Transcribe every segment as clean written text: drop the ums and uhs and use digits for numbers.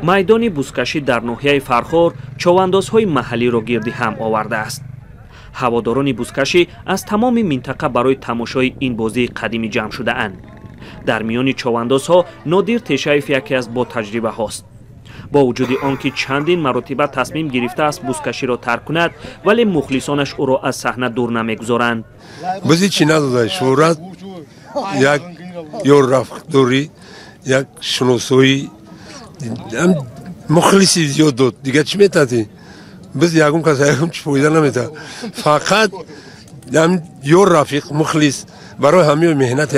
Майдони бузкашӣ дар ноҳияи Фархор човандозҳои маҳаллиро гирди ҳам овардааст. Ҳаводорони бузкашӣ аз тамоми минтақа барои тамошои ин бозии қадимӣ ҷамъ шудаанд. Дар миёни човандозҳо Нодир Тешаев яке аз ботаҷрибаҳост. Бо вуҷуди он ки чандин маротиба тасмим гирифтааст бузкаширо тарк кунад, вале мухлисонаш ӯро аз саҳна дур намегузоранд. Бузи чӣ надода шӯҳрат, як ёр рафдорӣ, як шиносоӣ, мухлиси зиёд дод. Дигар чӣ метаҳтӣ? Биз ягон кас ягон чӣ фоида наметаҳад, фақат ёр, рафиқ, мухлис. Барои ҳамаи меҳнати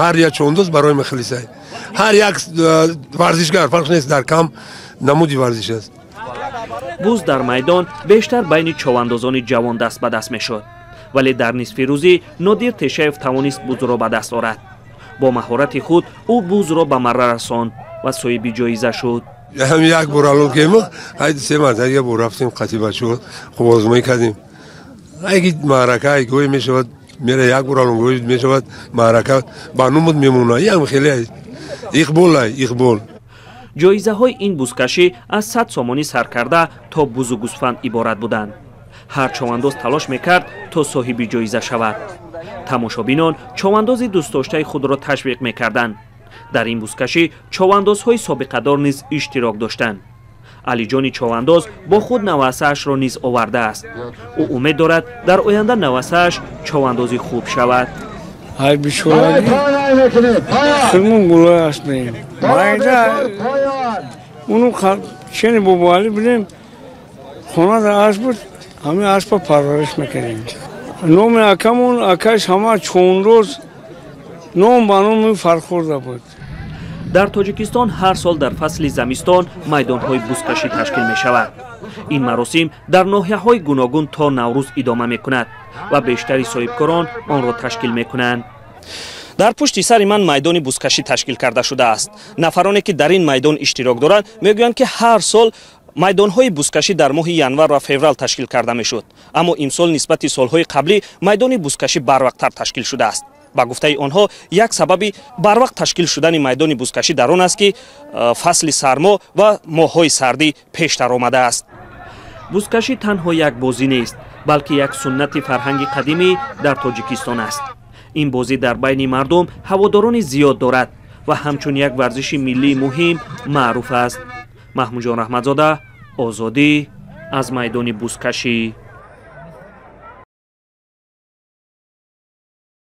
ҳар як човандоз, барои мухлисай ҳар як варзишгар, фарқ нест дар кам намуди варзиш аст. Буз дар майдон бештар байни човандозони ҷавон даст ба даст мешуд, вале дар нисфи рӯзӣ Нодир Тешаев тавонист бузро ба даст орад. Бо маҳорати худ ӯ бузро ба марра расонд ва соҳиби ҷоиза шуд. Ҳам як бор алон кемо ҳайд се марта як бор рафтем, қати бачаҳо хуб озмоӣ кардем. Айги маърака гӯй мешавад, мера як бор алон гӯй мешавад, маърака ба нумуд мемонад. Ям хеле иқбол, иқбол. Ҷоизаҳои ин бузкашӣ аз 100 сомонӣ сар карда то бузу гӯсфанд иборат буданд. Ҳар човандоз талош мекард, то соҳиби ҷоиза шавад. Тамошобинон човандози дӯстдоштаи худро ташвиқ мекарданд. Дар ин бузкашӣ човандозҳои собиқадор низ иштирок доштанд. Алиҷони човандоз бо худ навасаашро низ овардааст. Ӯ умед дорад, дар оянда навасааш човандози хуб шавад. Ай бишолаги худмон гулой ҳастем. Майда уну чени бобоалӣ будем, хонада асп буд, ҳамин аспа парвариш мекардем. Номи акамон, акаш ҳама човандоз, ном ба номи Фархорда буд. Дар Тоҷикистон ҳар сол дар фасли замистон майдонҳои бузкашӣ ташкил мешавад. Ин маросим дар ноҳияҳои гуногун то Наврӯз идома мекунад ва бештари соҳибкорон онро ташкил мекунанд. Дар пушти сари ман майдони бузкашӣ ташкил карда шудааст. Нафароне ки дар ин майдон иштирок доранд, мегӯянд, ки ҳар сол майдонҳои бузкашӣ дар моҳи январ ва феврал ташкил карда мешуд, аммо имсол нисбати солҳои қаблӣ майдони бузкашӣ барвақттар ташкил шудааст. Ба гуфтаи онҳо, як сабаби барвақт ташкил шудани майдони бузкашӣ дар он аст, ки фасли сармо ва моҳҳои сардӣ пештар омадааст. Бузкашӣ танҳо як бозӣ нест, балки як суннати фарҳанги қадимӣ дар Тоҷикистон аст. Ин бозӣ дар байни мардум ҳаводорони зиёд дорад ва ҳамчун як варзиши миллии муҳим маъруф аст. Маҳмудҷон Раҳматзода, Озодӣ, аз майдони бузкашӣ.